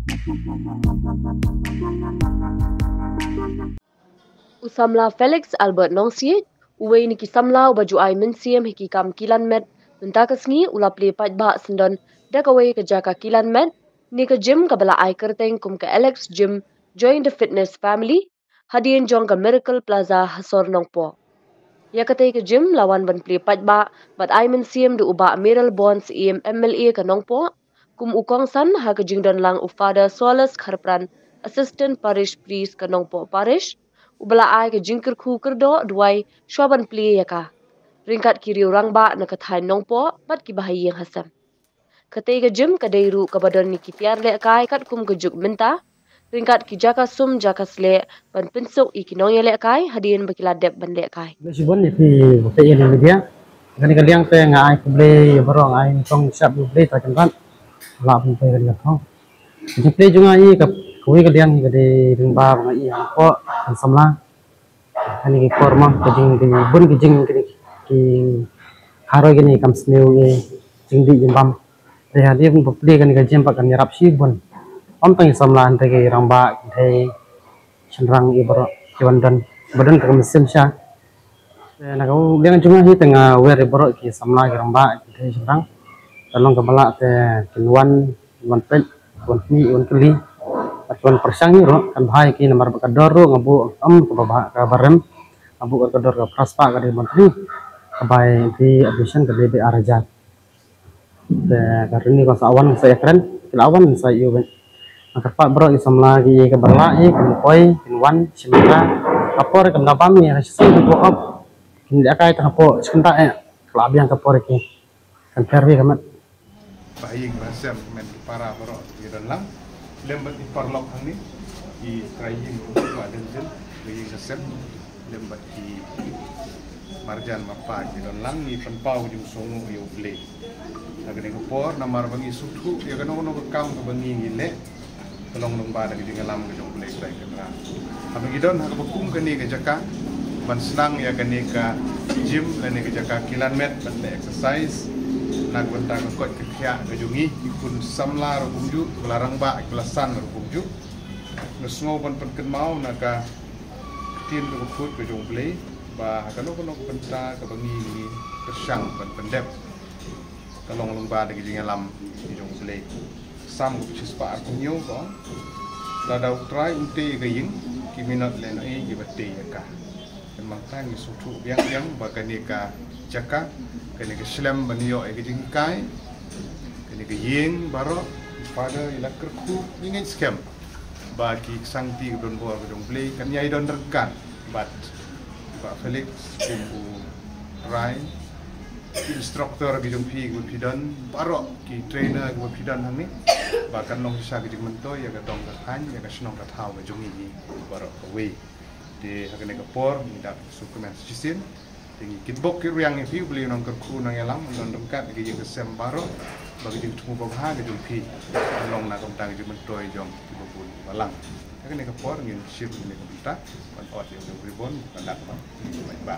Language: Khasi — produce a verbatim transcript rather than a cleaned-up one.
U samla Felix Albert Nongsiej, uwei na ki samla uba ju ai mynsiem ha ki kam kilan met, mynta ka sngi u la plie paidbah syndon da kawei ka jaka kilan met ne ka gym kaba la ai kyrteng kum ka Alex Gym Join the Fitness Family, hadien jong ka Miracle Plaza ha sor Nongpoh. Ïa katei ka gym la wan ban plie paidbah bad ai mynsiem da u Bah Mayralborn Syiem, M L A ka Nongpoh, kum u kongsan ha ka jingdon lang u Father Solace Kharpran, Assistant Parish Priest ka Nongpoh Parish, uba la ai ka jingkyrkhu kyrdoh duwai shwa ban plie ïa ka, ryngkat ki riew rangbah na ka thaiñ Nongpoh bad kiba ha ïing ha sem. Katei ka gym ka dei ruh kaba don ïa ki tiar lehkai katkum ka juk mynta, ryngkat ki jaka sum jaka sleh ban pynsuk ïa ki nongïalehkai hadien ba ki la dep ban lehkai. Khublei shibun ïa phi ba phi ïa media. Kane ka liang te nga ai khublei ïa baroh, nga ai nyngkong shap ïa U Blei Trai Kynrad. La pynpoi kane ka thong. Ka jingplie jong nga ïa ka, kawei ka liang ïa ka dei lyngba ba nga ïa hapoh kan samla. Kane ki por mo ka jing ki bun ki jing ki, ki haroi kine kam sniew ïa jingdih jingbam. Te hadien ba plie kane ka gym pat kan ïarap shibun. Ym tang ïa samla hynrei ki rangbah, ki dei shynrang ïa baroh ki ban don, ba don ka mynsiem sha. Te na ka liang jong nga hi te nga wer ïa baroh ki samla ki rangbah, ki dei shynrang. Te long kaba lah te kin wan, wan peit, wan khmih, wan kylli, bad wan pyrshang ïa ruh kan bha ïa ki namar ba ka dor ruh nga buh ym kaba bha, kaba rem, nga buh ka dor ka phra spah, ka dei ban khmih, ka bai ïa ki admission ka dei ba ar hajar. Te ka rynni ka sa wan sa ïakren, ki la wan sa ïa u. Nga kyrpad baroh ki samla ki ïa ka ba la ïa kin poi, kin wan shim ka. Ka por kam da bam ïa ka shisien ki buh op. Kin ïa kai ta ka por shkynda eh. Ka la biang ka por ki. Kan pher wi ka mat. Ba ïing ba sem, men ki para baroh ki don lang. Lem bad ki paralok hangne, ki trai ïing ruh ba don jin, ba ïing ba sem. Lem bad ki marjan marpa ki don lang, ngi pynpaw ka jingsngewnguh ïa U Blei ha kane ka por, namar ba ngi sngewthuh ïa kano kano ka kam kaba ngi ngi leh ka long lyngba da ka jingïalam ka jong U Blei Trai Kynrad. Haba ngi don ha kaba kum kane ka jaka ban sdang ïa kane ka gym lane ka jaka kilan met ban leh exercise na ka bynta ka koit ka khiah ka jong ngi, ki khun samla ruh kumjuh, ki ba la rangbah, ki ba la san ruh kumjuh. Nga sngew ban pynkynmaw na ka ktien kaba khuid ka jong U Blei ba ha kano kano ka bynta kaba ngi ngi pyrshang ban pyndep ka long lyngba da ka jingïalam ka jong U Blei. Salm kaba shispah arphew hynñiew ka ong, lada U Trai um tei ïa ka ïing, ki minot lehnohei kiba tei ïa ka. Kan, mynta ngi sngewthuh biang biang ba kane ka jaka, kane ka shlem ban ïoh ïa ka jinghikai, kane ka ïing baroh, Father i la kyrkhu, ngi ngeit skhem ba ki ksangti ka donbor ka jong U Blei kan ïai don ryngkat bad Bah Felix kum u trai, ki instructor ki jong phi kiba phi don, baroh ki trainer kiba phi don hangne, ba kan long shisha ka jingmyntoi ïa ka dong ka thaiñ, ïa ka shnong ka thaw ka jong ngi baroh kawei. Te ha kane ka por ngi da sngewkmen shisien. Te ngi kitbok kitrwiang ïa phi, U Blei u nang kyrkhu nang ïalam, un don ryngkat ïa ka ïing ka sem baroh, ba ka jingthmu babha ka jong phi kan long na ka bynta ka jingmyntoi jong kiba bun balang. Ha kane ka por ngin shim kane ka bynta ban ot ïa u ribbon ban da ka bynta.